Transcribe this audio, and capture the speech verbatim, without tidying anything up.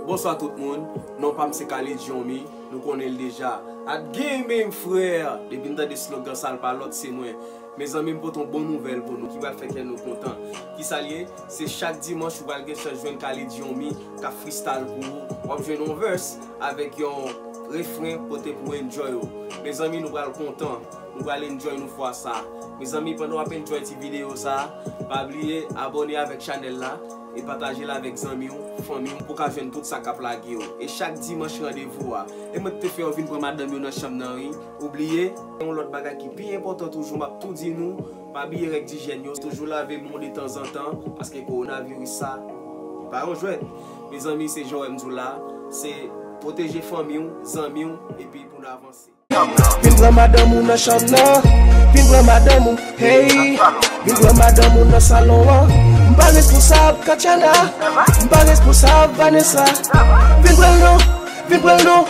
Bonswa tout moun, non pa m se Khalid Jonmi, nou konnen l deja. At game, frè, depi n tande slogan sa, l pa lòt, se mwen. Mezanmi, m pote yon bon nouvèl pou nou ki pral fè kè nou kontan. Kisa l ye? Se chak dimanch ou pral gen chans jwenn Khalid Jonmi k ap freestyle pou ou. W ap jwenn yon verse avèk yon refren pote pou enjoy ou. Mezanmi, nou pral kontan. Nou pral enjoy nou fwa sa. Mezanmi, pandan w ap enjoy ti videyo sa, pa bliye abòne avèk chanèl la e pataje l avèk zanmi w, fanmi w, pou w ka jwenn tout sa k ap lage yo. E chak dimanch randevou a. E mwen ki te fè yo vin pran madanm yo nan chanm nan, wi. Ou bliye, yon lòt bagay ki pi enpòtan toujou, m ap tou di nou, pa bliye règ dijèn yo, toujou lave men w detanzantan, paske kowonaviris sa, li pa yon jwèt. Mezanmi, se jan w wè m di w la, se pwoteje fanmi w, zanmi w, epi pou n avanse. Vin pran madanm ou nan chanm nan. Vin pran madanm ou, hey. Vin pran madanm ou nan salon an. M pa responsab Katiana. M pa responsab Vanessa. Vin pran l non. Vin pran l non.